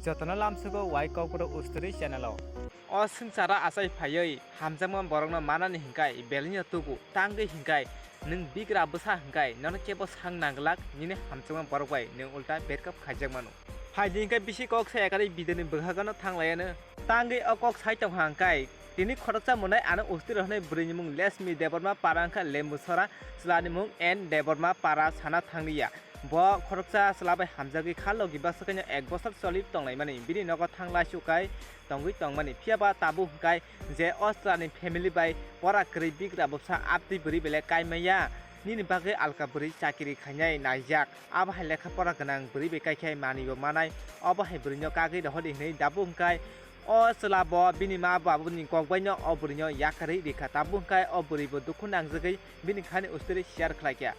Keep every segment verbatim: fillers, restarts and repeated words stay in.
Jotono lamsugo wai kokborok usturi channel o. O swngcharo achai phaiwi hamjakma borokno manani hinkai belino tugu, tangwi hinkai nwng bigra bwsa hinkai nono kebo sang nangwlak, nini hamjakma borok bai nwng ulta berkap khaijak mano. Phaidi hinkai bisi kok sai ekarwi bidini bwkhagano thanglaiano. Tangwi o kok sai tongkha hinkai tini khoroksa monai ano usturi hwnwi bwrwini mung Lesmi Debbarma para wngkha Lembusora, chwlani mung N Debbarma para sana thangliya. Bo khoroksa chwla bai hamjagwi kha logi baksa khaino ek bosor choli tonglaimani. Bini nogo thang laisuk kai tongwi tongmani. Phiya ba tabuk hwnkhe je o chwlani family bai pora kwrwi bigra bwsa abtwi bwrwi belai kaimaya. Nini bagwi alka bwrwi chakiri khainai naijak. Abo hai lekha pora gwnang bwrwi bai kaikhe manwi bo manai. Obo hai bwrwino kagwi rohordi hwnwi tabuk hwnkhe o chwla bo bini ma babuni kok baino o bwrwino yakarwi rikha. Tabuk hwnkhe o bwrwi bo dukhu nangjagwi bini khani usturi share khlaikha.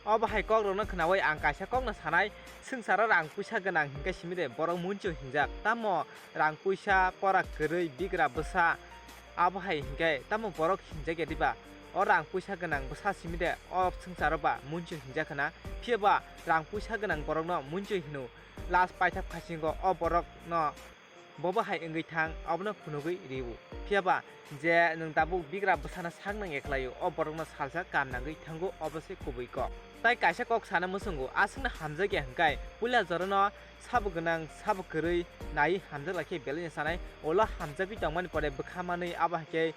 Obo hai kokrokno khnaui ang kaisa kokno sanai, swngcharo rang puisa gwnang hinkhe simi de borok munchio hinjak, tamo rang puisa pora kwrwi bigra bwsa abo hai hinkhe tamo borok hinjak ya diba? O rang puisa gwnang bwsa simi de o swngcharo ba munchio hinjak khna, phiya ba rang puisa gwnang borokno munchio hino. Last paithak phasingo o borokno bobo hai wngwi thang, abono phunugwi rio. Phiya ba je nwng tabuk bigra bwsano sak nang eklaio, o borokno salsa kam nangwi thango, obo se kubui kok. Tai kaisa kok sana muchungo, aswkno hamjakya hwnkhe puila jorano sabo gwnang sabo kwrwi naiwi hamjak lai khe belai no sanai, ulo hamjagwi tongmani pore bwkha manwi abo hai khe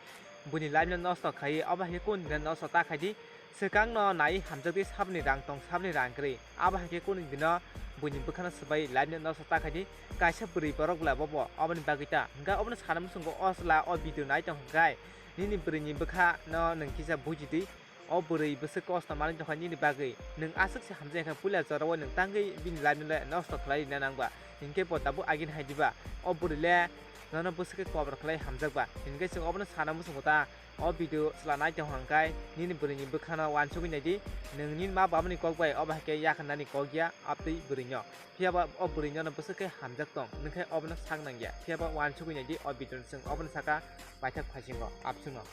buini life no nosto khai, obo hai khe kunu dino nosto ta khai di. Swkangno naiwi hamjakdi saboni rang tong saboni rang kwrwi. Abo hai khe kunu dino buini bwkhano swbai life no nosto ta khai di. Kaisa bwrwi borok bwla bobo oboni bagwi ta. Hwnkhe obono sana muchungo o chwla o video nai tong hwnkhe nini bwrwini bwkhano nwng kisa buji di. O bwrwi bwswk kosto manwi tongkha nini bagwi. Nwng aswk se hamjak khe puila jorao nwng tangwi bini life no le nosto khlai rina nang ba. Hinkhe bo tabuk agini hai diba? O bwrwi le nono bwswk khe kobor khlai hamjak ba. Hinkhe chwng obono sana muchungo ta. O video chwla nai tong hwnkhe nini bwrwini bwkhano uansugwi nai di, nwng nini ma babani kok bai obo hai khe yakharnani kok ya, abtwi bwrwino. Phiya ba o bwrwino no bwswk khe hamjak tong, nwng khe obono sak nang ya. Phiya ba uansugwi nai di o video no, chwng obono saka paithak phaisingo, abswkno.